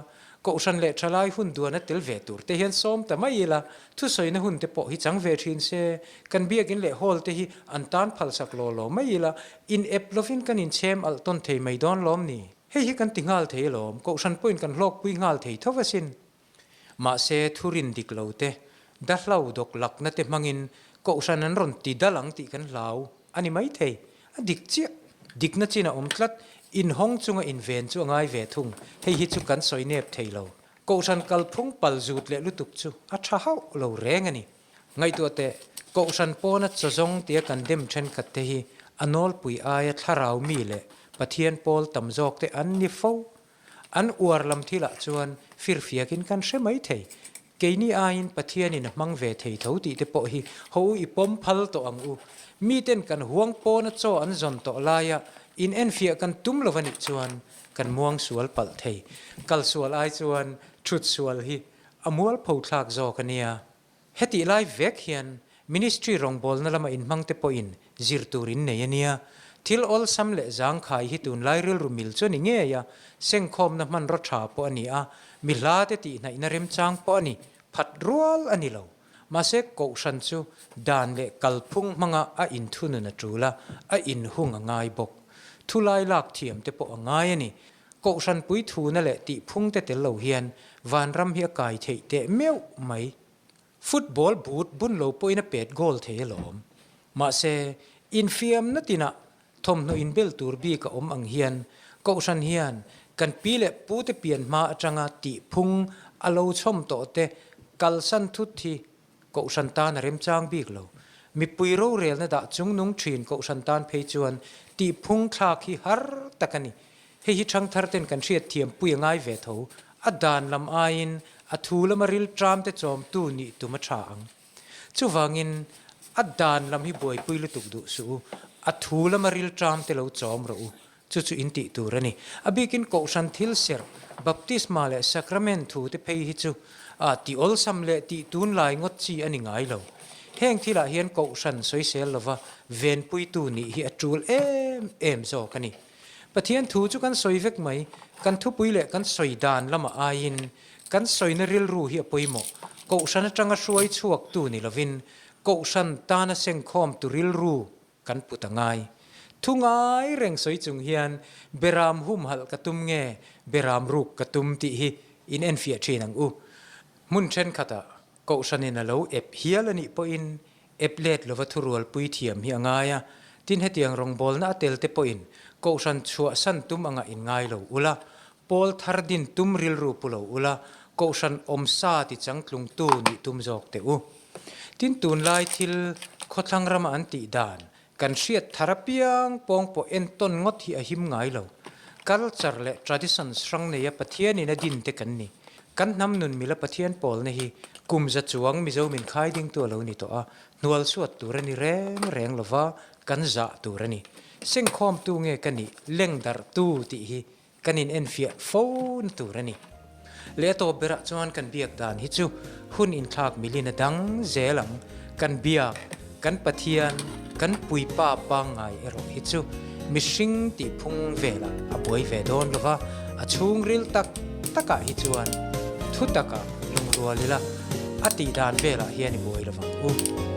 Speaker 10: Kohhran leh thalai hun duana tel ve tur te hian sawm ta mai ila, thusawina hun te pawh hi chang ve thin se, kan biakin leh hall te hi an tan phalsak law law mai ila, in ep lovin kan inchhem alh tawn thei mai dawn lawm ni? Hei hi kan ti nghal thei alawm, Kohhran pawhin kan hlawkpui nghal thei tho asin. Mahse, thurin dik lo te, dahlau dawk lakna te hmangin Kohhran an rawn ti dal ang tih kan hlau a ni maithei. A dik chiah. Dikna chin a awm tlat. Inhawng chunga inven chu a ngai ve thung. Hei hi chu kan sawi nep thei lo. Kohhran kalphung pal zut leh lutuk chu a tha hauh lo reng a ni. Ngaihtuah teh, Kohhran pawna chaw zawng tia kan dem thenkhat te hi a nawlpui aia thlarau mi leh Pathian pawl tam zawk te an ni fo. An uar lam thilah chuan firfiakin kan hre mai thei. Keini aiin Pathianin a hmang ve thei tho tih te pawh hi ho u i pawm phal tawh ang u. Miten kan huang pawna chaw an zawn tawh laia in enfiah kan tum lo anih chuan kan muang sual palh thei. Kal sual ai chuan thut sual hi a mualpho thlak zawk a nia. Hetih lai vek hian Ministry rawngbawlna lama inhmang te pawhin zir tur in nei a nia. Thil awlsam leh zangkhai hi tunlai rilru mil chu a ni ngei a, sengkhawmna hmanraw tha pawh a ni a, mi hla te tihhnaihna remchang pawh a ni, phat rual a ni lo. Mahse, Kohhran chu dan leh kalphung hmanga a inthunun a tul a, a inhung a ngai bawk. Thulai lak thiam te pawh a ngai a ni. Kohhran puithuna leh tihphung te tel lo hian vanram hi a kai theih teh meuh mai. Football boot bun lo pawhin a pet goal thei alawm. Mahse, infiamna tinah thawmhnaw inbel tur bik a awm ang hian Kohhran hian kan pi leh pute pian hma atanga tihphung a lo chhawm tawh te kalsan thut hi Kohhran tan a remchang bik lo. Mipui rorelna dah chungnung thin Kohhran tan phei chuan tihphung thlak hi har tak a ni. Hei hi ṭhangthar ten kan hriat thiam pui a ngai ve tho. A dan lam aiin a thu lama ril ṭam te chawmtu nih tum a ṭha ang. Chuvangin a dan lam hi buaipui lutuk duh suh u, a thu lama ril ṭam te lo chawm rawh u. Chu chu in tih tur a ni. A bikin Kohhran thil serh, baptisma leh sacrament thu te phei hi chu a tih awlsam leh tih tunlai ngawt chi a ni ngai lo. Heng thilah hian Kohhran sawisel lova venpuitu nih hi a ṭul em em zawk a ni. Pathian thu chu kan sawi vek mai, kan thupui leh kan sawi dan lamah aiin kan sawina rilru hi a pawimawh. Kohhran atanga hruai chhuaktu ni lovin Kohhran tana sengkhawmtu rilru kan put a ngai. Thu ngai reng sawi chung hian Beram humhalh ka tum nge Beram ruk ka tum tih hi in enfiah thin ang u. Hmun thenkhatah Kohhranin a lo ep hial a nih pawhin Ep let lova thurualpui thiam hi a ngai a, tin hetiang rawngbawlna a tel te pawhin Kohhran chhuahsan tum anga inngai lo ula, pawl thar din tum rilru pu lo ula, Kohhran awmsa ti changtlungtu nih tum zawk teh u. Tin tunlai thil khawthlang rama an tih dan kan hriat thar apiang pawng pawh entawn ngawt hi a him ngai lo. Culture leh traditions hrang neia Pathianin a din te kan ni. Kan hnam nun mila Pathian pawlna hi kum za chuang Mizo min khai dingtu a lo ni tawh a, hnual suat tur a ni reng reng lova kan zah tur a ni. Sengkhawmtu nge ka nih lengdarhtu tih hi kan in enfiah fo na tur a ni. Leh a tawp berah chuan kan biak dan hi chu hun inthlak milin a dang zel ang. Kan biak, kan Pathian, kan puipa pangngai erawh hi chu mihring tih phung velah a buai ve dawn lo va, a chhungril tak takah hi chuan thu takah lungrual ila a tih dan velah hian i buai lovang u.